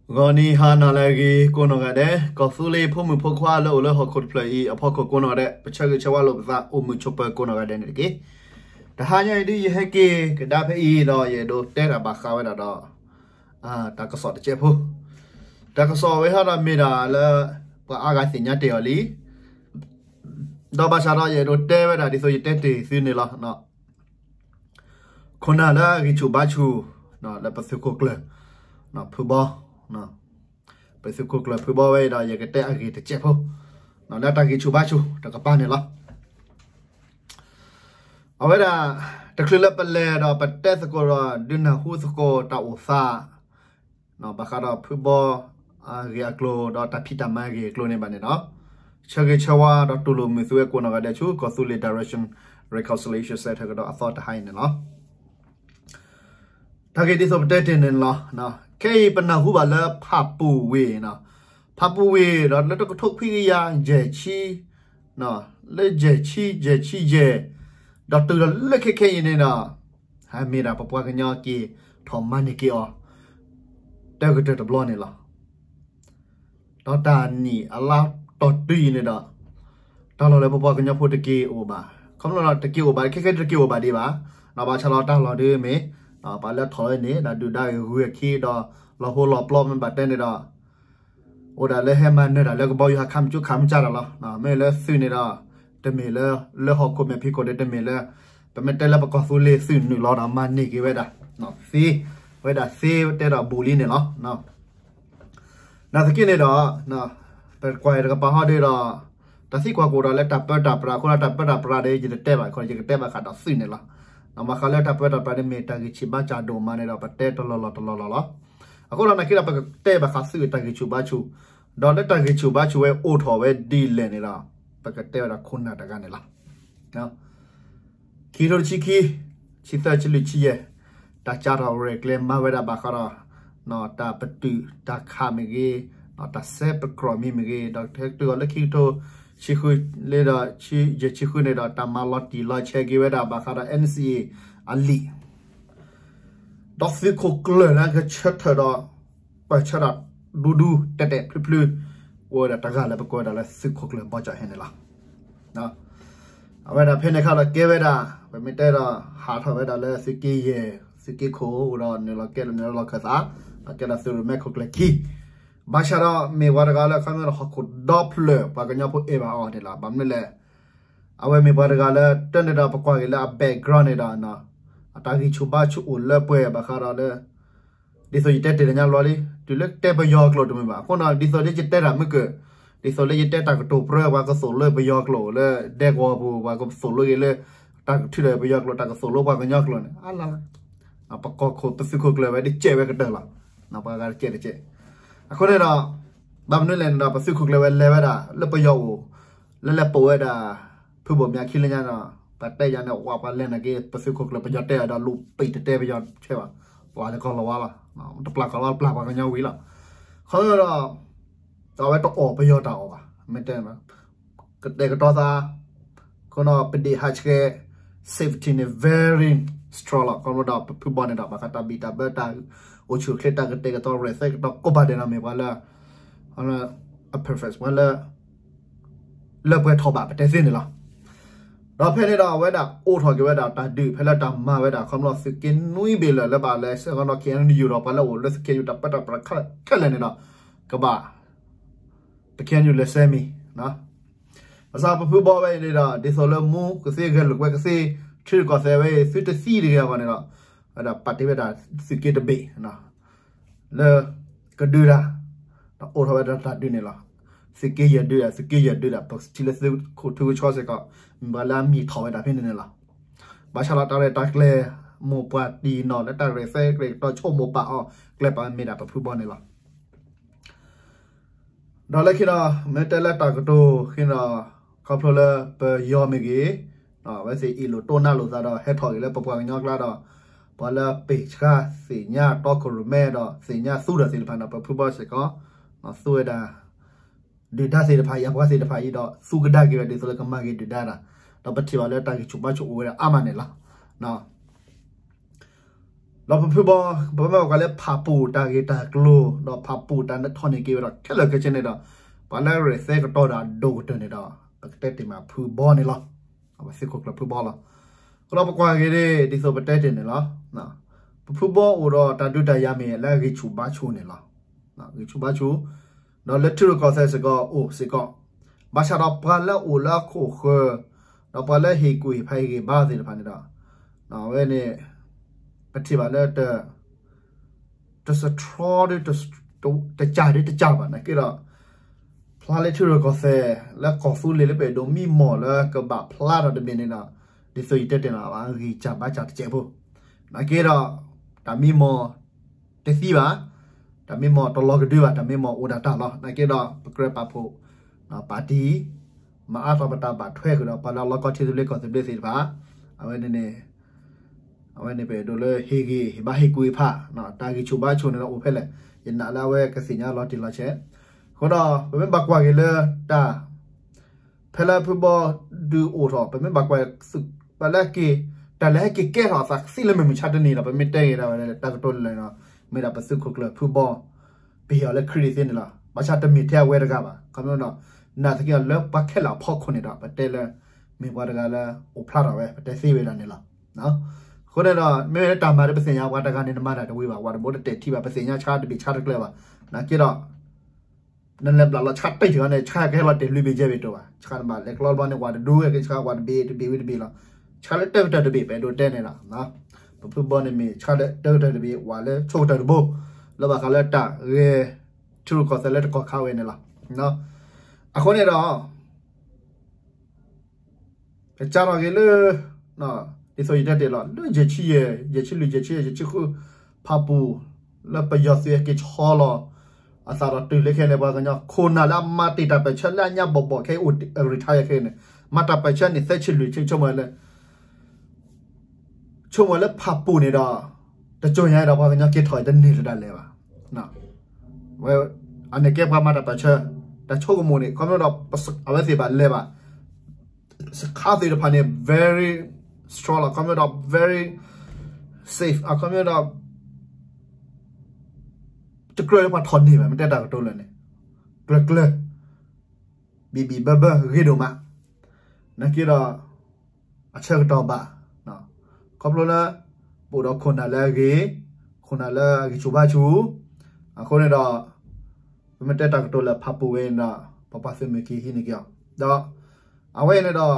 ဂီၤနံၤဟါနၤလၢအဂ့ၤကိးနီၢ်ဂၤဒဲး, ကီၢ်သူလ့ၤဖိမုၣ်ဖိခွါလၢအိၣ်လၢဟီၣ်ခိၣ်တဖျၢၣ်အံၤအဖီခိၣ်ကိးနီၢ်ဂၤဒဲး, ပဆၢဂ့ၤဆၢဝါလိာ်ပသးအိၣ်မုာ်ဆိးပၢၤကိးနီၢ်ဂၤဒဲးန့ၣ်တက့ၢ်. တဟါညါအံၤဒ်ယဟဲက့ၤကဒါဖဲအံၤဒီး ယအဲၣ်ဒိးတဲတၢ်ဘၣ်ဃးဝဲဒၣ်ဒီး တၢ်ကစီၣ်တစဲးဖိ, တၢ်ကစီၣ်ဝဲဟီဒီးမ့ၢ်ဒၣ်လၢ ပှၤအါဂၤသ့ၣ်ညါတ့ၢ်အီၤလံ, ဒီးဘၣ်ဆၣ်ဒီးယအဲၣ်ဒိးတဲဝဲဒၣ်ဒ်သိးယတဲတ့ၢ်သုန့ၣ်လီၤ. ခိၣ်နၢ်လၢအဂံၢ်ဆူၣ်ဘါဆူၣ် လၢပသုးခိၣ်ကျၢၢ် ဖုဘီ, ပသုးခိၣ်ကျၢၢ်ဖုဘီဝဲအံၤဒီး ယကတဲအဂ့ၢ်တစဲးဖိ လၢတၢ်ဂံၢ်ဆူၣ်ဘါဆူၣ်တကပၤန့ၣ်လီၤ. အဝဲဒၣ် တချုးလၢပလဲၤဒီးပတဲသကိးဒီး ဒုးနၢ်ဟူသကိးတၢ်အိၣ်သး ဘၣ်ဃးဒီးဖုဘီအဂ့ၢ်အကျိၤ ဒီးတၢ်ဖံးတၢ်မၤအဂ့ၢ်အကျိၤန့ၣ်ဘၣ်န့ၣ်ဒီး ဆၢဂ့ၤဆၢဝါဒီးတူၢ်လိာ်မုာ်သုဝဲကိးနီၢ်ဂၤဒဲးဆူ ကီၢ်သူလ့ၤ Direction Reconciliation Center ကဒီးအသီတဟါအံၤန့ၣ်လီၤ. တၢ်ဂ့ၢ်ဒ်သိးပတဲတ့ၢ်န့ၣ်လီၤ. ခဲအံၤပနၢ်ဟူဘၣ်လၢဖးပူၤဝ့ၢ်, ဖးပူၤဝ့ၢ်ဒီးလၢတကထိခွံကယၤယဲၢ်ဆံ, လၢယဲၢ်ဆံ, ယဲၢ်ဆံယဲၢ်, ဒီးတုၤဒီးလၢခဲခဲအံၤန့ၣ်ဒီး ဟဲမ့ၢ်ဒၣ်ပပှၤကညီက့ၤထီၣ်မၤန့ၢ်က့ၤအီၤ တၢ်ကတၢၢ်တဘျီန့ၣ်လီၤ. ဒီးတၢ်နံၣ်အလါတီၤတုၤအံၤန့ၣ်ဒီး တၢ်လီၢ်လၢပပှၤကညီဖိတက့ၤအိၣ်ဘၣ်, ခီဖျိလၢတက့ၤအိၣ်ဘၣ် ခဲခဲတက့ၤအိၣ်ဘၣ်ဒံးဘၣ်, ဒီးဘၣ်ဆၣ်ဒီးတၢ်လီၢ်ဒ်မ့ၢ် ပှၤလၢထီၣ်ဝဲန့ၣ် ဒီးဒုၣ်ဒါဂ့ၤဂုၤအခံ ဒီးလီၤဟိလီၤပျီမ့ၢ်ဘၣ်တဲန့ၣ်ဒီး အိၣ်ဒၣ်လၢဟဲမၤနၢၤတၢ်လၢကဘီယူၤဟးခါမကၠိခါမကၠၢ်တၢ်လီၤ. မ့ၢ်လၢသုးန့ၣ်ဒီး တမ့ၢ်လၢ လၢဟီၣ်ခိၣ်မဲာ်ဖံးခိၣ်ဒီးတမ့ၢ်လၢ ပမ့ၢ်တဲလၢပကီၢ်သူလ့ၤသုးနုာ်လီၤဒီးမၤန့ၢ်က့ၤဝဲဒၣ် သ့ဝဲဒၣ်သ့တဲဒီးဘူးလံန့ၣ်လီၤ. နာ်သက့န့ၣ်ဒီး ပကွၢ်တကပၤဟီဒ်ဒီး တၢ်သံကွၢ်ကအိၣ်ဒီးလၢတၢ်ပၢတၢ်ပြးအဃိဒီး တၢ်ပၢတၢ်ပြးဒီး ယတတဲဘၣ်ခီ ယကတဲဘၣ်ဃးဒီးသုးန့ၣ်လီၤ. ဘၣ်ဃးလၢတၢ်ပၢတၢ်ပြးဒ်မ့ၢ်တၢ်ဂံၢ်ဆံးဘါစၢ်ဒိၣ်မးန့ၣ်ဒီး ပတဲတလီၢ်လီၢ်တလီၢ်လီၢ်လီၤ. အဃိဒီးနာ်က့ဒီး ပကတဲဘၣ်ဃးသုးအတၢ်ဂံၢ်ဆူၣ်ဘါဆူၣ်, ဒီးလၢတၢ်ဂံၢ်ဆူၣ်ဘါဆူၣ်ဝဲအိၣ်ထီၣ်ဝဲဒ်လဲၣ်န့ၣ်ဒီး ပကတဲဝဲဒၣ်ခိၣ်နၢ်တဂၤန့ၣ်လီၤ. ခံကထိတဆံခံ, ဆံသၢ, ဆံလွံၢ်, ဆံယဲၢ်, တၢ်ကၠါထီၣ်ရဲၣ်ကျဲၤမၤဝဲဒၣ်ဘၣ်ဃးဒီး တၢ်ပတုာ်တၢ်ခးမ့ၢ်ဂ့ၤ, တၢ်ဆဲးပကြၢးမံၤမ့ၢ်ဂ့ၤ, ဒီးတုၤအီၤလၢခံကထိတဆံဃုလၢဒီး ယဲၢ်ဆံဃုန့ၣ်ဒီး တၢ်မၤလီၤတံၢ်လီၤဆဲးက့ၤဝဲဒၣ်ဘၣ်ဃးဒီး NCA အလံာ် ဒီးသုးခိၣ်ကျၢၢ်လၢကဆၢထၢၣ်ဒီး ပၢၢ်ဆၢတၢ်ဒူဒူတဲာ်တဲာ်ဖျုးဖျုး အိၣ်ဝဲဒၣ်တဂၤလၢပကိးဝဲဒၣ်လၢသုးခိၣ်ကျၢၢ်ဘီကၠီၣ်ဟဲန့ၣ်လီၤ. အဝဲဒၣ်ဖဲန့ၣ်အခါဒီးကဲဝဲဒၣ် ပမ့ၢ်တဲဒီး ဟးထီၣ်ဝဲဒၣ်လၢသုးက့ယဲၢ် သုးက့ခိၣ်ဒီး နုာ်လီၤကဲလီၤနုာ်လီၤခၢၣ်သး ဒီးကဲဒၣ်သုးရူၢ်မဲခိၣ်ကျၢၢ်ခံ ဘၣ်ဆၣ်ဒီးမ့ၢ်ပှၤတဂၤလၢ ခီမ့ၢ်ဒီး ဟီၣ်ခိၣ်ဒီဖျၢၣ်ပှၤကညီဖိအဲၣ်ဘၣ်အီၤန့ၣ်လီၤ. ဘၣ်မနုၤလဲၣ် အဝဲမ့ၢ်ပှၤတဂၤလၢ တၢ်န့ၣ်ဒီးပကွၢ်က့ၤလၢအ background န့ၣ်ဒီး အတၢ်ဂံၢ်ဆူၣ်ဘါဆူၣ်အိၣ်လၢပှဲၤဘၣ်ဃးဒီးလၢ ဒ်သိးယတဲတ့ၢ်လၢညါဘျီလံ တုၤလၢတဲပယီၤကျိာ်တမုာ်ဘၣ်. အဃိဒီး ဒ်သိးလၢယတဲတၢ်မုၢ်ကၢၢ် ဒ်သိးလၢယတဲတၢ်ကတိၤပြၢ ပှၤကသိၣ်လိပယီၤကျိာ်လၢဒဲကဝီၤပူၤ ပှၤကသိၣ်လိက့ၤလၢ တၢ်ကထုးဒီးပယီၤကျိာ် တၢ်ကသိၣ်လိပှၤကညီကျိာ်န့ၣ် အါလၢ ပကီၢ်ခိၣ်ပသုးခိၣ်ကျၢၢ်ဝဲဒ်ကဲးဝဲကတၢၢ်လီၤ. ပှၤဂၤတကဲးတကဲး အဃိန့ၣ်ဒီး ဘၣ်မနုၤလဲၣ်န့ၣ်ဒီး ပသုးခိၣ်ကျၢၢ်ဝဲလဲၤဝဲဒၣ် လၢပယီၤအိၣ် လၢလဲၤပိာ်ဝဲဒၣ် ဖုဘိၣ်မၠးခံလၢညါဒီး ပှၤတဲယၤန့ၣ် ဝဲပှၤလဲၤနာ်က့ ပသုးခိၣ်ကျၢၢ်ပယီၤတဲအီၤဒီး လူၤပံာ်တတဲပယီၤဆဲးဘၣ် ပှၤလၢကီၢ်လီၤဝါလီၤ. တပျၢ်ကီၢ်လီၤပျၢ်ပှၤကညီဝံၤလီၤ. ခီဒီး အဝဲတအီၣ်ပယီၤတၢ်အီၣ်ဘၣ် မ့ၢ်တဲ ကတဲာ်ကတီၤသး ခိၣ်နီၣ်ပဒ့ၣ်ဟးဆှဲး safety န့ၣ် very strong လီၤ. ခီဖျိဒီးပဖုဘီန့ၣ်ဒီး ဘၣ်ဃးတၢ်ဘံၣ်တၢ်ဘၢတၢ်အိၣ်ဆူၣ်အိၣ်ချ့တၢ်ကတဲာ်ကတီၤရဲၣ်သဲကတီၤကိးဘၣ်ဒဲးဒီးမ့ၢ်ပှၤလၢ အ perfect ပှၤလၢ လၢပှဲၤထီၣ်ဘၣ်ပတဲသ့န့ၣ်လီၤ. ဒီးဖဲန့ၣ်ဒီးအဝဲဒၣ်အိးထီၣ်က့ၤဝဲဒၣ်တၢ်ဒုး ဖဲလၢတၢ်မၤဝဲဒၣ် ခီဖျိသုးက့နွံဘ့ၣ်လၢာ်လၢဘၣ်လဲၤဆှၢကဒီး KNU ဒီးပှၤလၢအိၣ်လၢသုးက့ယူၤ တၢ်ပၢတၢ်ပြးခဲလၢာ်န့ၣ်ဒီး ကဘၣ် ပ KNU လဲၤဆှၢမံၤ ဘၣ်ဆၣ်ပဖုဘီဝဲအံၤန့ၣ်ဒီး ဒ်သိးလၢမူကသ့ဂဲၤလိာ်ကွဲကသ့ ထံရူၢ်ကီၢ်သဲးဝဲအံၤ သုတသံတဂ့ၤအဂီၢ်န့ၣ်ဒီး ဝဲဒၣ်ပာ်တ့ၢ်ဝဲဒၣ်သုးက့တဘ့ၣ် လၢ ကဒုးတၢ် ဒီးအိးထီၣ်ဝဲဒၣ်တၢ်ဒုးန့ၣ်လီၤ. သုးက့ယဲၢ်ဒုးဒၣ် သုးက့ယဲၢ်ဒုးဒၣ် ပထံၣ်လၢသုးခိၣ်ထူကဆီစ့ၢ်ကီး မ့ၢ်ပှၤလၢအမံၤထီၣ်ဝဲဒၣ်ဖဲန့ၣ်န့ၣ်လီၤ. ဘၣ်ဆၣ်ဒီးတၢ်ရဲၣ်တၢ်ကျဲၤ မိၢ်ပှၢ်တံၢ်နီၢ်လၢတၢ်ရဲၣ်သဲကရဲၣ်ကတီၤဆိကမိၣ်ပာ်အီၤ ကျဲပာ်မ့ၢ်ဒၣ်ပဖုဘီန့ၣ်လီၤ. ဒီးလၢခံဒီး မ့ၢ်တဲလၢတၢ်ကတိၤခံဒီး ခီဖျိလၢပယီၤမ့ၢ်ဂ့ၤ အဝဲသ့ၣ်အ့ၣ်လိာ်တိၢ်နါလိာ်သးဒီးဟဲထီၣ်က့ၤလၢပပှၤကညီကျါဒီး ပှၤလၢပ့ၢ်ဆှါသ့ၣ်ညါတီခိၣ်ရိၣ်မဲဒီးသ့ၣ်ညါသူဒီးသ့ၣ်တဖၣ်န့ၣ် ပဖုဘီစ့ၢ်ကီး သူဝဲဒၣ် ဒုၣ်ဒါသ့ၣ်တဖၣ်အံၤ အပှၤသ့ၣ်တဖၣ်အံၤဒီး သူကဒါက့ၤဝဲဒ်သိးလၢကမၤဂ့ၤဒုၣ်ဒါတၢ် ဒီးပထံၣ်ဘၣ်လၢတၢ်ဂံၢ်ဆူၣ်ဘါဆူၣ်အိၣ်ဝဲဒၣ်အါမးန့ၣ်လီၤ. ဒီးပဖုဘီ ပမ့ၢ်ကွၢ်လၢဖးပူၤတၢ်ဂ့ၢ်တၢ်ကျိၤ ဒီးဖးပူၤတၢ်ထီၣ်န့ၢ်က့ၤဝဲဒီးခဲလၢာ်ခဲဆ့န့ၣ်ဒီး ပှၤလၢရဲၣ်သဲကတီၤဒီးအဒိၣ်ကတၢၢ်န့ၣ်ဒီး ပကတဲတ့ၢ်မးဖုဘီန့ၣ်လီၤ. ပသုးခိၣ်ကျၢၢ်ဖုဘီလီၤ. အဃိဒီးပကွၢ်က့ၤဒ်သိးပတဲတ့ၢ်န့ၣ်လီၤ. ပဖုဘီအိၣ်ဒီးတၢ်ဒုးတၢ်ယၤမ့ၢ်လၢအဂံၢ်ဆူၣ်ဘါဆူၣ်န့ၣ်လီၤ. ဂံၢ်ဆူၣ်ဘါဆူၣ် ဒီးလၢထံရူၢ်ကီၢ်သဲးစ့ၢ်ကီးအိၣ်စ့ၢ်ကီး, ဘၣ်ဆၣ်ဒီးပှၤလၢအအိၣ်လၢအခိၣ်ဃၢၤ ဒီးပှၤလၢဟ့ၣ်ကူၣ်ဟ့ၣ်ဖးဟ့ၣ်ဂံၢ်ဘါသ့ၣ်တဖၣ်န့ၣ်ဒီး အဝဲန့ၣ် ပထံၣ်ဘၣ်လၢ တစထြီဒီး တစၢ်ဒီးတစၢ်ဘၣ် နာ်က့ဒီး ဖျါလၢထံရူၢ်ကီၢ်သဲး လၢကီၢ်သူလ့ၤလၢပအဲၣ်ဒိးမံမီၢ်လၢကဘၣ်ဖျါထီၣ်တဘ့ၣ်န့ၣ်ဒီး ဒ်သိးယတဲတ့ၢ်လီၤ အဂံၢ်စၢ်ဘါစၢ်တစဲးဖိ နာ်က့ဒီး တၢ်မံမီၢ်တသံဘၣ်, တၢ်မံမီၢ်တလီၤကဒုဘၣ်, တၢ်မံမီၢ်အိၣ်ဒၣ်တၢ်လီၤ. နာ်က့ဒီး ပကြၢးပာ်ဖှိၣ် ပၣ်တံၣ် မၤအါထီၣ်ပတၢ်ဘၣ်ထွဲဃုာ်ဒီးပှၤလၢအလီၢ်ကီၢ်ထံသဘျ့ကီၢ်သဘျ့သ့ၣ်တဖၣ် အဝဲန့ၣ်န့ၣ် အဝဲန့ၣ်ပအဲၣ်ဒိးလၢဟ့ၣ်ဂံၢ်ဟ့ၣ်ဘါဟ့ၣ်ကူၣ်ဟ့ၣ်ဖး တၢ်ဂံၢ်ဆူၣ်ဘါဆူၣ်န့ၣ်ဒီးအိၣ်ဖဲလဲၣ်, ယနာ်လၢအဝဲကသ့ၣ်ညါလီၤတံၢ်လီၤဆဲး. အဃိဒီး ပမ့ၢ်ဘၣ်ကွၢ်က့ၤလၢတၢ် ဖဲလၢဖုဘီဒုးအိၣ်ထီၣ် ပမ့ၢ်ဘၣ်ကွၢ် ပှၤလၢက့ၤ တၢ်လၢဟဲက့ၤကဲထီၣ်အသးသ့လၢမုၢ်မဆါတနံၤဒီး ပမ့ၢ်တဲဂ့ၤဒၣ်ဝဲလၢတၢ်ကတိၤလၢာ်န့ၣ်ဒီး မ့ၢ်ဒၣ်ပသုးခိၣ်ကျၢၢ်ဖုဘီ ပဟ့ၣ်အီၤလၢခရံာ်ဒ်သ့န့ၣ်လီၤ. ဘၣ်ဆၣ်တမ့ၢ်ထဲအဝဲတဂၤဘၣ်. ခီဖျိဒီး နာ်သက့ဒီးလၢပှၤခဲလၢာ်အဖီခိၣ်န့ၣ်ဒီး ပတဲလၢ မ့ၢ်ပှၤတဂၤလၢအိၣ်ဖျါထီၣ်ဝဲ ပတဲသ့ဝဲဒၣ်န့ၣ်လီၤ. အဃိန့ၣ်ဒီး မ့ၢ်ဝဲလၢတၢ်မၤဒီးပသ့ၣ်ညါ ပှၤတဂၤန့ၣ်နမၤတၢ်တဝံၤဘၣ်, ပှၤတဘိတတဲာ်ထံဘၣ်, ပသ့ၣ်ညါဆါတဘ့ၣ်ဆါတကျဲဘၣ်. နာ်က့ဒီး နလဲၤဘျးလီၤဆါတံၢ်တဂၤန့ၣ် ဆါကဟဲလီၤတဲာ်လွံၢ်ဘ့ၣ်ယဲၢ်ဘ့ၣ်တိၢ်ဘၣ်. ဆါနဘၣ်လဲၤကျီဘျီန့ၣ် ဝၤတဒူဝဲက့ၤဆါ ဝၤတဘ့ၣ်တဘ့ၣ်ဝံၤတဘ့ၣ်လီၤ. ဆါလၢတၢ်ကတၢၢ်တဘ့ၣ် ပအဲၣ်ဒိးတဲန့ၣ်လီၤ. ပဖုဘီန့ၣ်မ့ၢ်ဆါလၢတၢ်ကတၢၢ်တဘ့ၣ် ဝၤလၢဆိကတၢၢ်တဘိ လၢဘၣ်ဃးလၢတၢ်ဂဲၤ ထံရူၢ်ကီၢ်သဲးလၢတကီၢ်ခါဝဲန့ၣ်လီၤ. အဃိန့ၣ်ဒီး ကစးထီၣ်က့ၤလၢ ဒ်သိးယတဲတ့ၢ်လီၤ လၢယဲၢ်ဆံယဲၢ်, ယဲၢ်ဆံလွံၢ်, ယဲၢ်ဆံယဲၢ်, ယဲၢ်ဆံဃု ဖးပူၤ လၢပယီၤသုးဟဲက့ၤဆီလီၤအသးဒီးတုၤလၢခဲအံၤန့ၣ် ပှၤကညီခိၣ်နၢ်လၢအမၤတ့ၢ်တၢ်ပၢၢ်ဆၢလၢအညါဘီၣ်ဘီၣ်ခဲအံၤအိၣ် retire ခဲအံၤန့ၣ် မၤတၢ်ပၢၢ်ဆၢန့ၣ် သၢဆံလွံၢ်ဆံ ဆိကမိၣ်လၢ ဆိကမိၣ်လၢဖးပူၤန့ၣ်ဒီး တစိၤညါဒီးပှၤကညီက့ၤထီၣ်အံၤတန့ၢ်လၢၤဒၣ်လဲာ်ဘၣ်. ဝဲ အန့ၣ်ကဲပှၤမၤတၢ်ပၢၢ်ဆၢ တၢ်ဆိကမိၣ်န့ၣ် ခီဖျိဒီး အဝဲသ့ၣ်ဘၣ်လဲၤဘၣ် စခါသ့ၣ်တဖၣ်န့ၣ် very strong လီၤ. ခီဖျိဒီး very safe အခီဖျိဒီး တကြၢးလၢပှၤထီၣ်န့ၢ်ဘၣ် မ့ၢ်တဲတၢ်ကတိၤလၢာ်န့ၣ် ကျၢၤကျၢၤ ဘံၣ်ဘံၣ်ဘၢဘၢဂ့ၤဒိၣ်မး နာ်က့ဒီး အဆၢကတီၢ်ဘၣ် ခီဖျိလၢ ပအိၣ်ဒီးခိၣ်နၢ်လၢအဂ့ၤ ခိၣ်နၢ်လၢအဂံၢ်ဆူၣ်ဘါဆူၣ် အဃိန့ၣ်ဒီး ပမ့ၢ်တဲတၢ်ကတိၤလၢဖးပူၤဝဲန့ၣ်ဒီး ပပှၤသုးမုၢ်က့ၤဟံးန့ၢ်က့ၤအီၤ ဒီး အဝဲန့ၣ်ဒီး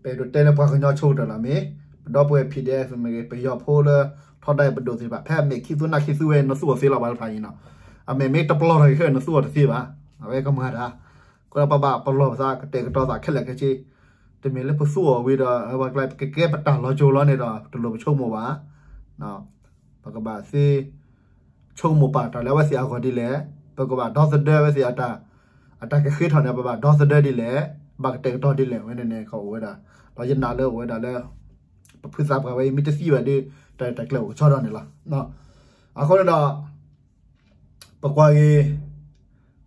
ပအဲၣ်ဒိးတဲလၢပှၤကညီဆိကတၢၢ်လီၤမ့ၢ် ပဒီပုၢ်ဝဲၢ် PDF မ့ၢ်ဂ့ၤ ပယီၤဖိလၢထီဒါပဒိၣ်သ့ၣ်တဖၣ် ဖဲအမဲာ်ခံသူနၢ်ခံသူဝဲ နသူအီၤသ့လီၤ ပှၤတဖၣ်အံၤနီၤ အမဲာ်မ့ၢ်တပလီၢ်ထီၣ်က့ၤခဲအံၤ နသူအီၤတသ့ဘၣ် အဝဲကမၤတၢ် အဃိဒီးပဘၣ်ပလီၢ်ပသး ကတဲာ်ကတီၤသးခဲလၢာ်ခဲဆ့ တမ့ၢ်လၢပသူအီၤဝံၤဒီး ပကကဲပတၢ်လီၤစိၤလီၤန့ၣ်ဒီး တလိၣ်ပဆိကမိၣ်ဘၣ် ပကဘၣ်သ့ ဆိကမိၣ်ပာ်တၢ်လၢအဝဲသ့ၣ်အဂီၢ်ဒ်လဲၣ်, ပကဘၣ်ဒီသဒၢအဝဲသ့ၣ် အတၢ်ကဃ့ထီၣ်န့ၣ် ပဘၣ်ဒီသဒၢဒ်လဲၣ်, ဘၣ်ကတဲာ်ကတီၤဒ်လဲၣ် ဝဲန့ၣ်န့ၣ် ကအိၣ်ဝဲဒၣ်, ဒီးယနာ်လၢအိၣ်ဝဲဒၣ်လၢ ပဖုသးပှၢ်ဝဲအံၤ မ့ၢ်တသံဘၣ်ဒီး တၢ်တၢ်ကျဲအိၣ်ကဆီဒီးန့ၣ်လီၤ. အဃိန့ၣ်ဒီး ပကွၢ်က့ၤ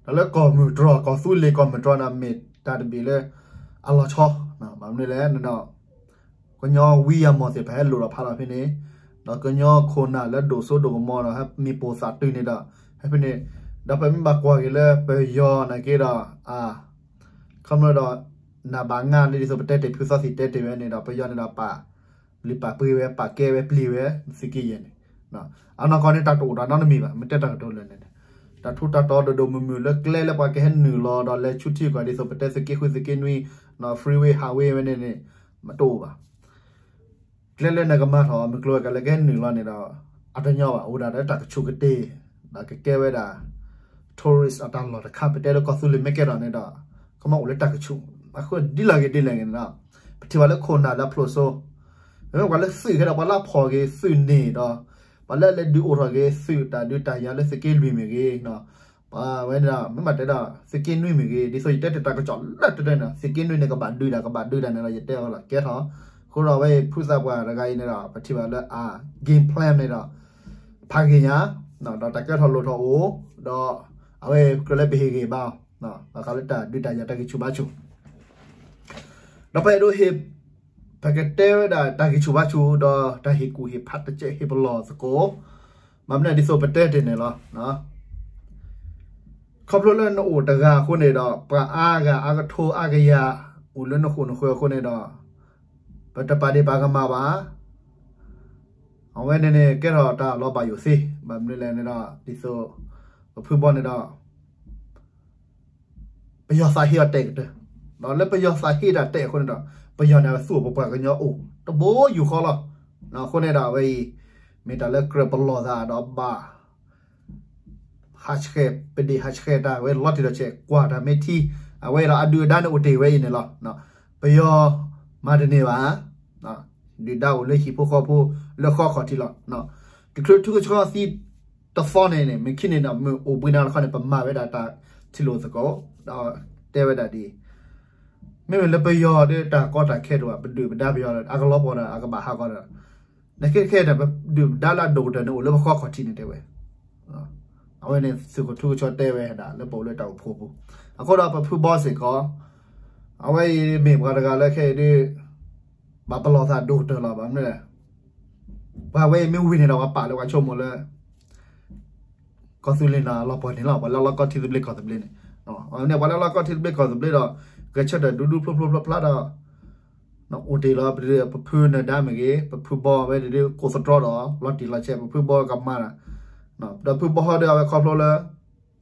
တၢ်လၢကီၢ်မုၢ်တြီၢ် ကီၢ်သူလ့ၤကီၢ်မုၢ်တြီၢ်န့ၣ် မ့ၢ်တၢ်တဘ့ၣ်လၢ အလီၤဆီ, ဘၣ်မနုၤလဲၣ်န့ၣ်ဒီး ကညီဝံယၤမီၢ်သ့ၣ်တဖၣ်ဟဲလိာ်ဒီးဖးလီၤဖဲန့ၣ်, ဒီးကညီခိၣ်နၢ်လၢဒိၣ်စိဒိၣ်ကမီၤဒီး ဟဲမ့ၢ်ပိာ်သးတုၤန့ၣ်ဒီး ဟဲဖဲန့ၣ်, ဒီးပမ့ၢ်ဘၣ်ကွၢ်က့ၤလၢပယီၤနာ်က့ဒီး ခီဖျိဒီး နဘၣ်ငါလၢဒ်သိးပတဲတ့ၢ်ဖုသီသံၣ်တဲတ့ၢ်ဝဲန့ၣ်ဒီး ပယီၤန့ၣ်ဒီးပာ်လုၢ်ပာ်ပှ့ၤဝဲ ပာ်ကဲဝဲပျံၤဝဲ သုးက့ယဲၢ်န့ၣ်, အနီၢ်ကီၢ်န့ၣ် တၢ်တအိၣ်ဒီးနီတမံၤဘၣ် မ့ၢ်တဲတၢ်ကတိၤလၢာ်န့ၣ်, တၢ်ထူးတၢ်တီၤဒိၣ်ဒိၣ်မုၢ်မုၢ်လၢကျဲလၢပှၤကဟဲနုာ်လီၤဒီးလဲၤဆူထံကီၢ်ဒ်သိးပတဲသုးက့ဃုသုးက့နွံ, freeway highway ဝဲန့ၣ်န့ၣ် မ့ၢ်တအိၣ်ဘၣ် ကျဲလၢနကမၤထီၣ်မုၢ်ကျိၤဝဲၤကွာ်လၢကဟဲနုာ်လီၤန့ၣ်ဒီး အတညီဘၣ် အိၣ်ဒၣ်ဒီးတၢ်ကဆူၣ်ကတ့ၢ်, ဒီးကကဲဝဲဒၣ် tourist အတၢ်လီၢ်တခါ ပတဲလၢကီၢ်သူလ့ၤမ့ၢ်ကဲထီၣ်န့ၣ်ဒီး ကမၤအိၣ်လၢတၢ်ကဆူၣ်, အဃိဒ်လဲၣ်ဂ့ၤဒ်လဲၣ်ဂ့ၤန့ၣ်ဒီး ပထံၣ်ဘၣ်လၢခိၣ်နၢ်လၢအဖျိးစိ မ့ၢ်ပှၤလၢသုးခဲဒီး ပှၤလၢဖီၣ်က့ၤသုးန့ၣ်ဒီး ပှၤလၢလဲၤဒုးအိၣ်ထီၣ်က့ၤသုးတၢ်ဒုးတၢ်ယၤလၢသုးက့လွံၢ်မ့ၢ်ဂ့ၤ, ပှၤဝဲန့ၣ်ဒီး မ့ၢ်ဘၣ်တဲဒီး သုးက့နွံမ့ၢ်ဂ့ၤ ဒ်သိးယတဲတ့ၢ်တၢ်ကစီၣ်လၢတၢ်န့ၣ် သုးက့နွံန့ၣ် ကဘၣ်ဒုးဒၣ် ကဘၣ်ဒုးဒၣ်န့ၣ်ဒီး ယတဲအီၤလီၤ ကဲထီၣ်, အဃိဒီးအဝဲအံၤဖုသးပှၢ်တဂၤအံၤန့ၣ်ဒီး ပထံၣ်ဘၣ်လၢအ game plan န့ၣ်ဒီး ဖးဂ့ၤညါ, ဒီးတၢ်ကဲထီၣ်လိၣ်ထီၣ်အိၣ်, ဒီးအဝဲအံၤကြၢးလၢပဟ့ၣ်ဂံၢ်ဘါအီၤ, ဘၣ်ဃးလၢတၢ်ဒုးတၢ်ယၤတၢ်ဂံၢ်ဆူၣ်ဘါဆူၣ် ဒီးပအဲၣ်ဒိးဟ့ၣ် ပကတဲဝဲဒၣ်တၢ်ဂံၢ်ဆူၣ်ဘါဆူၣ်ဒီးတၢ်ဟ့ၣ်ကူၣ်ဟ့ၣ်ဖးတကဲးဟ့ၣ်ပလီၢ်သကိး, ဘၣ်မနုၤဒ်သိးပတဲတ့ၢ်န့ၣ်လီၤ. ခီဖျိလၢနအိၣ်တဂၤအဃိန့ၣ်ဒီး ပှၤအါဂၤအါကထိအါကယၤ အိၣ်လၢနဃိာ်နဃၢၤအဃိန့ၣ်ဒီး ပတပာ်ဒ့ၣ်ပာ်ကမၣ်ဘၣ်. အဝဲန့ၣ်န့ၣ် ကဲထီၣ်တၢ်လီၤဘၣ်ယိၣ်သ့, ဘၣ်မနုၤလဲၣ်န့ၣ်ဒီး ဒ်သိး ပဖုဘီန့ၣ်ဒီး ပယီၤသးဟ့အီၤတဲာ်ကတၢၢ်, ဒီးလၢပယီၤသးဟ့တၢ်တဲာ်အဃိန့ၣ်ဒီး ပယီၤန့ၣ်အဝဲသူၣ်အိၣ်ပပှၢ်ကညီအိၣ် တဘိယူၢ်ဃီလီၤ. အဃိန့ၣ်ဒီးအဝဲအံၤ မ့ၢ်တၢ်လၢကြၢးပလီၢ်သးဒီးဘၣ် ဟးဆှဲး ပဒ့ၣ်ဟးဆှဲးတၢ်ဝဲလီၤတံၢ်လီၤဆဲး ကွၢ်တၢ်မ့ၢ်ထံ အဝဲဒီးအဒုၣ်အဒါန့ၣ်အိၣ်တ့ၢ်ဝဲအံၤန့ၣ်လီၤ. ပယီၤမၤတန့ၢ်ဘၣ် ဒုၣ်ဒါအိၣ်လၢဟံၣ်ဖိဃီဖိ လၢဃီခီၣ်ထံးလီၤ. တချုးထူကဆှီသံတသီန့ၣ်န့ၣ် မ့ၢ်ခံန့ၣ်ဒီး မ့ၢ်အိၣ်ဘှံးနၤတခီန့ၣ် ပမၤဝဲဒၣ်တၢ်ထံၣ်လိာ်သကိး ဒီးတဲဝဲဒၣ်ဒ်အံၤ, မ့မ့ၢ်လၢပယီၤဒီးတၢ်ကီတၢ်ခဲတအိၣ်ဘၣ် ပဒုၣ်ပဒါပယီၤဒီး အကလီၤပှီၢ်ဒီး အကဘၣ်ဟးဂီၤဒီး နကဲခဲဒီး ပဒုၣ်ပဒါလၢအဒိၣ်ကတၢၢ်န့ၣ် အိၣ်လၢပဃီခီၣ်ထံးန့ၣ်တဲဝဲ အဝဲန့ၣ်သုးခိၣ်ထူကဆှီတဲဝဲဒၣ်လၢပအိၣ်လၢတၢ်အိၣ်ဖှိၣ်ပူၤ, အဃိဒီးပဖုဘီစ့ၢ်ကီး အဝဲအံၤမ့ၢ်ပှၤတဂၤလၢခဲအံၤဒ် ဘၣ်ပလီၢ်သးဒိၣ်ကတၢၢ်လီၤ. ဘၣ်မနုၤလဲၣ်, ပှၤဝဲအံၤမ့ၢ်ဝံၤန့ၣ်ဒီး ပှၤပာ်လၢပှၤဆိကမိၣ်လၢ ကီၢ်သူလ့ၤန့ၣ်အလီၤပှီၢ်န့ၣ်လီၤ. ပှၤလၢအလီၢ်ကီၢ်ထံသဘျ့ကီၢ်သဘျ့န့ၣ်, ပှၤလၢအလီၢ်ကီၢ်ထံသဘျ့ကီၢ်သဘျ့ဒီး ဂဲၤဆၢထၢၣ်ဒူဒူဖျိဖျိဖျါဖျါဒီး အိၣ်တ့ၢ်လီၤ. ပဖုနၢၤဒါမ့ၢ်ဂ့ၤ ပဖုဘီဝဲဒၣ်ဒ်ကိးသတြီဒီး လီၤတံၢ်လီၤဆဲး ပဖုဘီကမၤတၢ်, ဒီးဖုဘီဟီဒီးအဝဲခီဖျိလၢ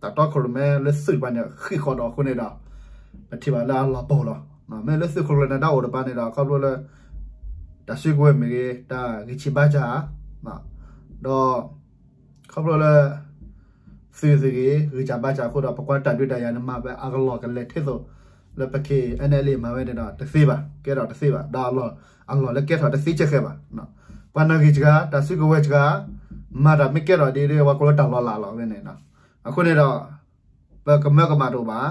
တၢ်တီခိၣ်ရိၣ်မဲလၢသုးတဖၣ်န့ၣ် ဃံးဃီၤဒီးအဃိန့ၣ်ဒီး ပထံၣ်ဘၣ်လၢအလီၤပှီၢ်လီၤ. မ့ၢ်လၢသုးခိၣ်ကျၢၢ်နၢၤဒါအိၣ်တပၤန့ၣ်ဒီး ခီဖျိလၢ တၢ်စုကဝဲၤမ့ၢ်ဂ့ၤ တၢ်ဂံၢ်ဆံးဘါစၢ် ဒီး ခီဖျိလၢ သုးသုးဂ့ၤ ဂံၢ်စၢ်ဘါစၢ်အဃိဒီး ပကွၢ်တၢ်ဒုးတၢ်ယၤန့ၣ် မၤဝဲအကလီၢ်ကလဲာ်ထံသိး လၢပ K N L A မၤဝဲန့ၣ်ဒီး တသ့ဘၣ်, ကဲထီၣ်တသ့ဘၣ်, ဒီးအလီၢ်လၢကဲထီၣ်တသ့စဲဃဲၤဘၣ်. ပှၤနာ်ဂ့ၢ်စှၤ တၢ်စုကဝဲၤစှၤ မၤတၢ်မ့ၢ်ကဲထီၣ်ဒ်ဒ် ပှၤကိးလၢတၢ်လီၤလးလီၤဝဲန့ၣ်. အဃိန့ၣ်ဒီး ပကမၢကမၣ်တအိၣ်ဘၣ်,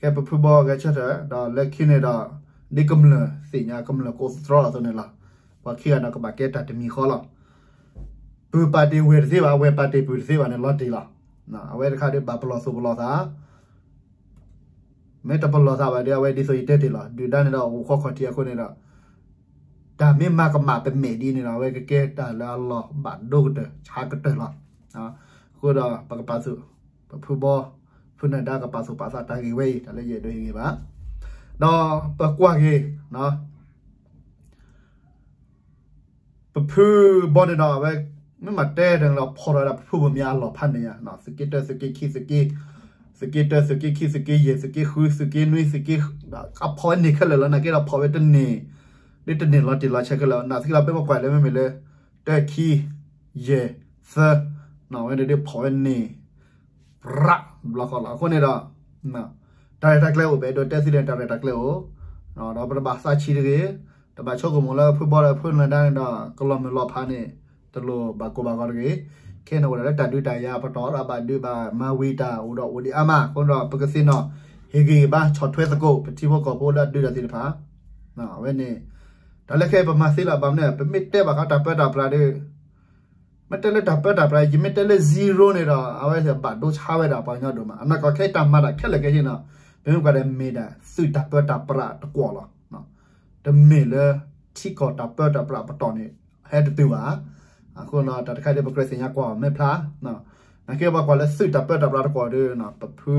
ကဲပဖုဘီဂဲၤဆၢထၢၣ် ဒီးလၢခံန့ၣ်ဒီး ဒ်ကမျၢၢ်သ့ၣ်ညါ ကမျၢၢ်ကိးသတြီအသိးန့ၣ်လီၤ. ပှၤခံဂၤဒီးကဘၣ်ကဲတၢ်တမံၤဃီလီၤ. ပုၢ်ပာ်တ့ၢ်ဝဲၢ်တသ့ဘၣ်, ဝဲၢ်ပာ်တ့ၢ်ပုၢ်တသ့ဘၣ်န့ၣ် လီၤတံၢ်လီၤ. အဝဲတခါဒီးဘၣ်ပလီၢ်သူၣ်ပလီၢ်သး မ့ၢ်တပလီၢ်သးဘၣ်ဒီး အဝဲဒ်သိးယတဲတ့ၢ်လီၤ. ဒုၣ်ဒါန့ၣ်ဒီးအိၣ်ဃီခီၣ်ထံးအဃိန့ၣ်ဒီး တၢ်မ့ၢ်မၤကမၣ်ပမဲာ်ဒ်န့ၣ်ဒီး အဝဲကကဲတၢ်လၢအလီၢ်ဘၣ်ဒိကတၢၢ်ဆါကတၢၢ်လီၤ. အဃိဒီးပကပာ်သူၣ်, ပဖုဘီ ဖုနၢၤဒါကပာ်သူၣ်ပာ်သးတၢ်ဂ့ၢ်ဝဲအံၤ တၢ်လၢယအဲၣ်ဒိးဟ့ၣ်ဂံၢ်ဘါ ဒီးပကွၢ်က့ၤ ပဖုဘီန့ၣ်ဒီး အဝဲ မ့ၢ်မၤတဲတၢ်န့ၣ်လီၤ ဖီၣ်ထီၣ်ဝဲဒၣ်ပဖုဘီမ့ၢ်အလီၢ်ဖးန့ၣ်ညါ, သုးက့တၢ သုးက့ခံ သုးက့, သုးက့တၢ သုးက့ခံ သုးက့ယဲၢ် သုးက့ဃု သုးက့နွံ သုးက့, အဖီၣ်ဝဲန့ၢ်ခဲလၢာ်လီၤ. နာ်က့ဒီးဖီၣ်ဝဲတန့ၢ်, ဒ်တန့ၢ်လီၤတံၢ်လီၤဆဲးခဲလၢာ်, နာ်သက့ဒီး ပမ့ၢ်ကွၢ်လၢမ့မ့ၢ်လၢ တၢ ခံ ယဲၢ် သၢ, ဝဲန့ၣ်ဒ်ဖီၣ်ဝဲန့ၢ် ရး ဘျီဃီလီၤ. အဃိန့ၣ်ဒီး တၢ်ရဲၣ်တၢ်ကျဲၤအိၣ် ပအဲၣ်ဒိးတဲသုန့ၣ် တၢ်ရဲၣ်တၢ်ကျဲၤအိၣ်, ဒီးပတဘၣ်သးဆံးတဂ့ၤ, တဘၣ်ဆိကမိၣ်လၢဖုဘီဒီးဖုနၢၤဒါန့ၣ်ဒီး ကလီၤမုၢ်လီၤဖးန့ၣ် တလိၣ်ဘၣ်ကိၢ်ဘၣ်ဂီၤတဂ့ၤ. ခဲန့ၣ်အိၣ်ဒၣ်လၢတၢ်ဒုးတၢ်ယၤပတီၢ်ဒီး ဘၣ်ဒုးဘၣ်မၤဝံၤတၢ်အိၣ်ဒီးအိၣ်ဒံးအါမး, အဃိဒီးပကသ့ၣ်နီၣ် ဟ့ၣ်ဂံၢ်ဘါဆီၣ်ထွဲသကိး ပထံဖိကီၢ်ဖိလၢအဒုးတၢ်သ့ၣ်တဖၣ် အဝဲန့ၣ် တၢ်လၢခဲအံၤပမၤသ့လီၤ. ဘၣ်မနုၤ ပမ့ၢ်တဲဘၣ်ဃးတၢ်ပၢတၢ်ပြးဒီး မ့ၢ်တဲလၢတၢ်ပၢတၢ်ပြး ယမ့ၢ်တဲလၢ zero န့ၣ်ဒီး အဝဲဘၣ်ဒိဆါဝဲဒၣ်ပှၤကညီဒိၣ်မး. အနီၢ်ကီၢ်ခဲအံၤတၢ်မၤတၢ်ခဲလၢာ်ခဲဆ့န့ၣ် ပမ့ၢ်ကွၢ်ဒီးမ့ၢ်ဒၣ်သုးတၢ်ပၢတၢ်ပြးတကွီၢ်လီၤ. တမ့ၢ်လၢထံကီၢ်တၢ်ပၢတၢ်ပြးပတီၢ်န့ၣ် ဟဲတတုၤဘၣ်. အဃိဒီး တၢ်တခါဒ်ပကြၢးသ့ၣ်ညါကွၢ်အီၤမ့ၢ်ဖျါ နာ်က့ပှၤကွၢ်လၢသုးတၢ်ပၢတၢ်ပြးတကွီၢ်ဒီး ပဖု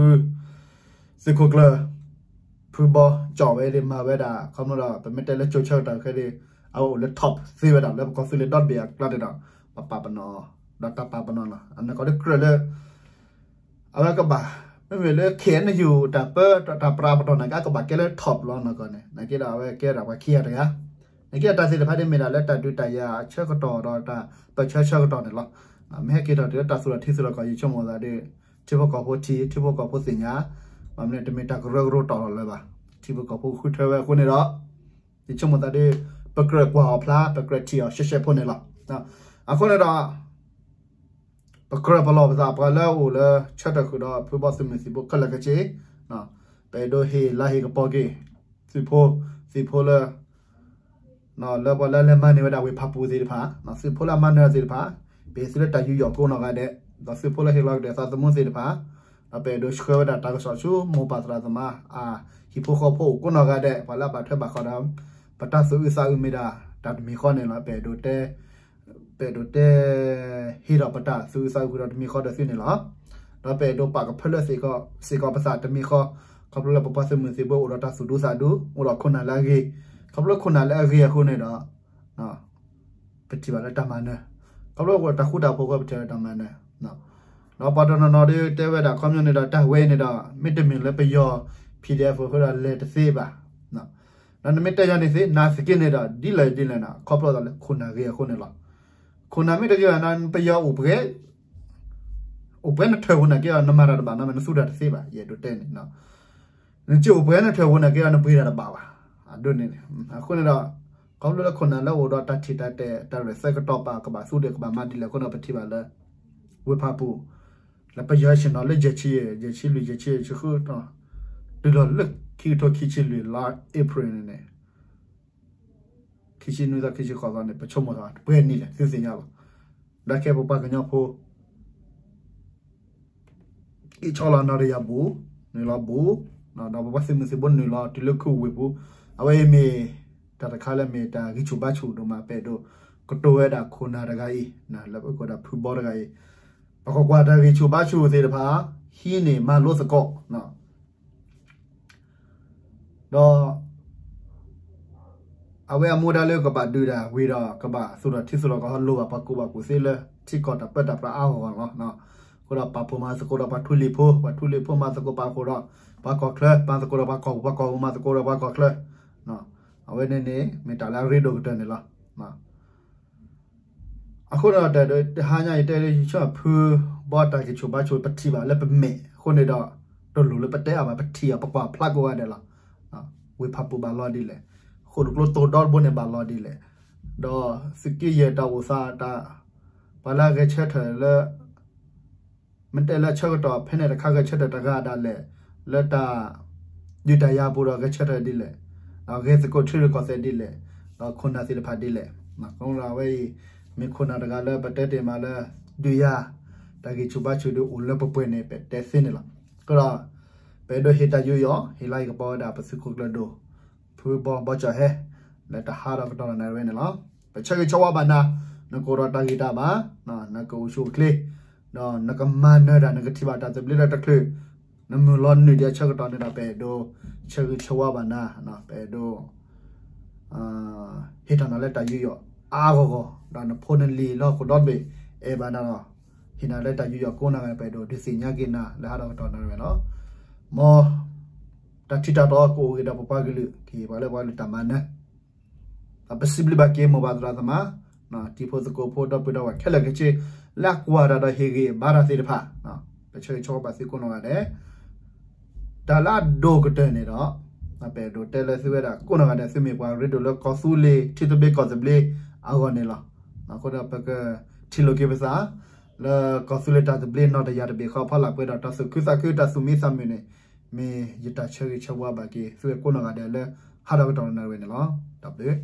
သုးခိၣ်ကျၢၢ် ဖုဘီ ကၠီၣ်ဝဲဒၣ်မၤဝဲဒၣ် ခီဖျိဒီးပမ့ၢ်တဲလၢကၠိဆၢကတီၢ်ခဲဒၣ် အဝဲအိၣ်လၢ top သ့ဝဲဒၣ်လၢပကီၢ်သူလ့ၤဒီတဘ့ၣ်အကျါန့ၣ်ဒီး ပပာ်ပနီၣ် ဒီးတၢ်ပာ်ပနီၣ်လီၤ. အနီၢ်ကီၢ်ဒ်ကြၢးလၢ အဝဲကဘၣ် မ့မ့ၢ်လၢ K N U တၢ်ပၢတၢ်ပြးပတီၢ်နာ်က့ အကဘၣ်ကဲလၢ top လီၤနီၢ်ကီၢ်န့ၣ် နာ်က့ဒီးအဝဲကဲဒၣ်ပှၤခံဂၤတဂၤ နာ်က့တၢ်သ့ၣ်တဖၣ်ဒ်မ့ၢ်ဒၣ်လၢတၢ်ဒုးတၢ်ယၤအဆၢကတီၢ်ဒီးတၢ်ပၢၢ်ဆၢဆၢကတီၢ်န့ၣ်လီၤ. မ့ၢ်ဟဲက့ၤထီၣ်တုၤလၢတၢ်သူၣ်ထီၣ်ထံသူၣ်ထီၣ်ကီၢ် ယဆိကမိၣ်သးဒီး ထံဖိကီၢ်ဖိထံၣ် ထံဖိကီၢ်ဖိသ့ၣ်ညါ ဘၣ်မနုၤတမ့ၢ်တၢ်ကရၢကရိတီၢ်လီၤလၢၤဘၣ်. ထံဖိကီၢ်ဖိဃုထၢဝဲအဃိန့ၣ်ဒီး ယဆိကမိၣ်သးဒီး ပကြၢးကွၢ်အီၤဖျါ ပကြၢးထံၣ်အီၤရှဲရှဲဖိန့ၣ်လီၤ. အဃိန့ၣ်ဒီး ပကြၢးပလီၢ်ပသး ပှၤလၢအအိၣ်လၢဆၢထၢၣ်ဃုာ်ဒီးဖုဘီသုးမုၢ်သံၣ်ဘိခဲလၢာ်ခဲဆ့ ပအဲၣ်ဒိးဟ့ၣ်လၤဟ့ၣ်ကပီၤက့ၤ သုးဖိ သုးဖိလၢ လၢပှၤလၢလဲၤမၤနၢၤဝဲဒၣ်ဝ့ၢ်ဖးပူၤသ့ၣ်တဖၣ် သုးဖိလၢအမၤနၢၤသ့ၣ်တဖၣ် ပဟ့ၣ်သုလၢတၢ်ယူးယီၣ်ကိးနီၢ်ဂၤဒဲး ဒီးသုးဖိလၢဟ့ၣ်လီၤကဒီးသးသမူသ့ၣ်တဖၣ် ဒီးပအဲၣ်ဒိးဆှၢဝဲဒၣ်တၢ်ကစီၣ်ဆူမိၢ်ပ�ၢ်သရၣ်သမါ အဟံၣ်ဖိဃီဖိအိၣ်ကိးနီၢ်ဂၤဒဲး ပှၤလၢအဘၣ်ထွဲဘၣ်ဃးဒီး ပတၢ်သူၣ်အုးသးအုးမ့ၢ်ဒၣ် တၢ်တမံၤဃီန့ၣ်လီၤ. ပအဲၣ်ဒိးတဲ ပအဲၣ်ဒိးတဲ ဟ့ၣ်ဒီးပတၢ်သူၣ်အုးသးအုးဃုာ်ဒီးတမံၤဃီဒီးသုန့ၣ်လီၤ. ဒီးပအဲၣ်ဒိးပာ်ကဖၢလၢစ့ၢ်ကီးပသးတမံၤဃီ ခီဖျိလၢပပှၤသုးမုၢ်သံၣ်ဘိအိၣ်ဒီးတၢ်သူၣ်ဒူသးဒူ အိၣ်ဒီးခိၣ်နၢ်လၢအဂ့ၤ, ခီဖျိခိၣ်နၢ်လၢအဂ့ၤအဃိန့ၣ်ဒီး ပထံၣ်ဘၣ်လၢတၢ်မၤနၢၤ, ခီဖျိတၢ်ဃူတၢ်ဖိးအဃိ ပထံၣ်ဘၣ်လၢတၢ်မၤနၢၤ, ဒီးပှၤတနီၤနီၤဒီးတဲဝဲဒၣ်ခီပညီန့ၣ်ဒီး တၢ်ဝဲအံၤန့ၣ်ဒီး မ့တမ့ၢ်လၢပယီၤ PDF အဃိဒီးလဲၤတသ့ဘၣ်. ဒီးနမ့ၢ်တဲယၤန့ၣ်သ့ နာ်သက့န့ၣ်ဒီး ဒ်လဲၣ်ဒ်လဲၣ်န့ၣ် ခီဖျိသးလၢခိၣ်နၢ်ဂ့ၤအဃိန့ၣ်လီၤ. ခိၣ်နၢ်မ့ၢ်တဂ့ၤဘၣ်န့ၣ် ပယီၤအိၣ်ပှဲၤ အိၣ်ပှဲၤနထၢၣ်ပူၤန့ၣ်က့ဒီး နမၤတၢ်တဘၣ်နီတမံၤ နသူတၢ်တသ့ဘၣ် ယအဲၣ်ဒိးတဲန့ၣ်. နစ့ၢ်အိၣ်ပှဲၤနထၢၣ်ပူၤန့ၣ်က့ဒီး နပှ့ၤတၢ်တဘၣ်ဘၣ်. အဒိန့ၣ်န့ၣ် အဃိန့ၣ်ဒီး ခီဖျိလၢခိၣ်နၢ်လၢအိၣ်ဒီးတၢ်ထံၣ်တၢ်တဲ တၢ်ရဲၣ်သဲကတီၤပာ် ကဘၣ်သူဒဲးကဘၣ်မၤဒ်လဲၣ်အဃိန့ၣ် ပထံၣ်ဘၣ်လၢ ဝ့ၢ်ဖးပူၤ လၢပယီၤဆ့ၣ်နီၤလၢယဲၢ်ဆံယဲၢ် ယဲၢ်ဆံလွံၢ် ယဲၢ်ဆံယဲၢ်ဆံဃု တုၤလီၤလၢခံကထိခံဆံလွံၢ်လါ April န့ၣ်န့ၣ် ခံဆံနွံသီ ခံဆံဃိးသီန့ၣ် ပဆိကမိၣ်သးပှဲၤနံၣ်လဲၣ် သုသ့ၣ်ညါလီၤ. ဒီးခဲပပှၤကညီဖိ အ့ၣ်ဆီလီၤနီၢ်တယၢ်ဘူး နုာ်လီၤဘူး, ဒီးပပှၤသုးမုၢ်သံၣ်ဘိနုာ်လီၤတုၤလၢခူဝ့ၢ်ပူၤ, အဝဲအံၤမ့ၢ်တၢ်တခါလၢမ့ၢ်တၢ်ဂံၢ်ဆူၣ်ဘါဆူၣ်ဒိၣ်မး ပအဲၣ်ဒိးကတိၤဝဲဒၣ်ခိၣ်နၢ်တဂၤအံၤ လၢပကိးဒၣ်ဖုဘီတဂၤအံၤ, ပကကွၢ်တၢ်ဂံၢ်ဆူၣ်ဘါဆူၣ်သ့ၣ်တဖၣ် ဟံးန့ၢ်မၤလိသကိး ဒီး အဝဲအမူဒါလၢကဘၣ်ဒုးတၢ်ဝံၤဒီး ကဘၣ်သူၣ်ထီၣ်ထံသူၣ်ထီၣ်ကီၢ်ဟီ လိၣ်ဘၣ်ပှၤကူၣ်ဘၣ်ကူၣ်သ့လၢ ထံကီၢ်တၢ်ပၢတၢ်ပြးအါဂီၢ်ဂီၢ်လီၤ. အဃိဒီးပာ်ဖှိၣ်မၤသကိးဒီးပှၤထူလံၤဖိ, ပှၤထူလံၤဖိမၤသကိးပာ်ဖှိၣ်ဒီးပှၤကီၢ်ချၢ, ပှၤကီၢ်ဖိမၤသကိးဒီးပှၤကီၢ်ပူၤ, ပှၤကီၢ်ပူၤမၤသကိးဒီးပှၤကီၢ်ချၢ, အဝဲန့ၣ်န့ၣ် မ့ၢ်တၢ်လၢအရ့ဒိၣ်ကတၢၢ်န့ၣ်လီၤ. အဃိဒီးတၢ်ဒုးတဟါညါအံၤ တဲလၢယဆၢၣ်ဖုဘီတၢ်ဂံၢ်ဆူၣ်ဘါဆူၣ် ပထံၣ်ဘၣ်လၢပမဲာ်အဃိန့ၣ်ဒီး တလိၣ်လၢပတဲအါဘၣ် ပထံၣ်အီၤ ပကွၢ်ဖျါကိးဂၤဒဲးလီၤ. ဝ့ၢ်ဖးပူၤဘၣ်လီၤဒ်လဲၣ်, ဃိၣ်တကျိတိၤဒီတဘိန့ၣ်ဘၣ်လီၤဒ်လဲၣ်, ဒီးသုးက့ယဲၢ်တၢ်အိၣ်သးတၢ် ပှၤလၢအဂဲၤဆၢထၢၣ်လၢ မ့ၢ်တဲလၢအဆၢကတီၢ် ဖဲန့ၣ်တခါဂဲၤဆၢထၢၣ်တဂၤဒၣ်လဲာ် လၢတၢ်ဒုးတၢ်ယၤပူၤဒီးဂဲၤဆၢထၢၣ်ဒ်လဲၣ်, ဒီးဂဲၤသကိးထံရူၢ်ကီၢ်သဲးဒ်လဲၣ်, ဒီးခိၣ်နၢ်သ့ၣ်တဖၣ်ဒ်လဲၣ်, အဝဲအံၤ မ့ၢ်ခိၣ်နၢ်တဂၤလၢပတဲတ့ၢ်မးလၢ ဒုးယၤ တၢ်ဂံၢ်ဆူၣ်ဘါဆူၣ်ဒုးအိၣ်လၢပပှဲၤန့ၣ် ပတဲသ့န့ၣ်လီၤ. အဃိဒီး ပအဲၣ်ဒိးဟ့ၣ်တၢ်ယူးယီၣ် ဟ့ၣ်လၤကပီၤဝဲဒၣ်ပသုးခိၣ်ကျၢၢ်ဒိၣ် ဖုဘီဘီကၠီၣ်ဟဲ လၢတဟးဒီးကတီၢ်နၣ်ရံၣ်ဝဲန့ၣ်လီၤ. ပဆၢဂ့ၤဆၢဝါဘၣ်နၤ, နကအိၣ်ဒီးတၢ်ဂံၢ်တၢ်ဘါ, နကအိၣ်ဆူၣ်အိၣ်ချ့, ဒီးနကမၤနၢၤတၢ် နကထံၣ်ဘၣ်တၢ်သဘျ့လၢတချုး, နမုၢ်လီၤနုာ်ဒံးအဆၢကတီၢ်န့ၣ်ဒီး ပအဲၣ်ဒိးဆၢဂ့ၤဆၢဝါဘၣ်နၤ, ပအဲၣ်ဒိး ဟ့ၣ်ထီၣ်နၤလၢတၢ်ယူးယီၣ်အါအါဂီၢ်ဂီၢ်, ဒီးနဖိနလံၤလၢဟီၣ်ခိၣ်ဒီတဘ့ၣ် အဲၣ်ဘၣ်နၤလီၤ. ဟ့ၣ်နၤလၢတၢ်ယူးယီၣ်ကိးနီၢ်ဂၤဒဲး ပအဲၣ်ဒိးဒုးသ့ၣ်ညါက့ၤနၤလၢဟးဒီးကတီၢ်နၣ်ရံၣ်ဝဲလီၤ. မ်တၢ်ထံၣ်တၢ်တီကအိၣ်ဂ့ၤဒီးပပှၤကလုာ် ကဟ့ၣ်ပှၤလၢပှၤကလုာ်တၢ်မၤနၢၤ ဒီးပစံးဘျုးဘၣ်က့ၤမိၢ်ပၢ်သရၣ်သမါ, တံၤဖိသကိးဖိဒီပုၢ်ဒီဝဲၢ်ခဲလၢာ်ခဲဆ့ လၢအကွၢ်တၢ်ဒီးဟ့ၣ်ဂံၢ်ဘါတၢ်သ့ၣ်တဖၣ်, ပဆၢဂ့ၤဆၢဝါဘၣ်သုကိးနီၢ်ဂၤဒဲး, တၢ်လၢအဒိၣ်ကတၢၢ်န့ၣ်ဒီး ပအဲၣ်ဒိးတဲလၢသုဝဲဒၣ်ကိးနီၢ်ဂၤဒဲး သုမ့ၢ်ပှၤရ့ဒိၣ်လၢကီၢ်သူလ့ၤ ထံသဘျ့ကီၢ်သဘျ့အဂီၢ်န့ၣ်လီၤ. အဃိဒီးပကထံၣ်လိာ်က့ၤပသး လၢကီၢ်သူလ့ၤတၢ်သဘျ့နီၢ်တယၢ်တဘ့ၣ်ဃီ ဖီလာ်ပှဲၤဒီးတၢ်သူၣ်ခုသးခု တၢ်သူၣ်မံသးမုာ်န့ၣ် မ့ၢ်ယတၢ်ဆၢဂ့ၤဆၢဝါဘၣ်က့ၤ သုဝဲကိးနီၢ်ဂၤဒဲးလၢ ဟးဒီးကတီၢ်နၣ်ရံၣ်ဝဲန့ၣ်လီၤ. တၢ်ဘျုး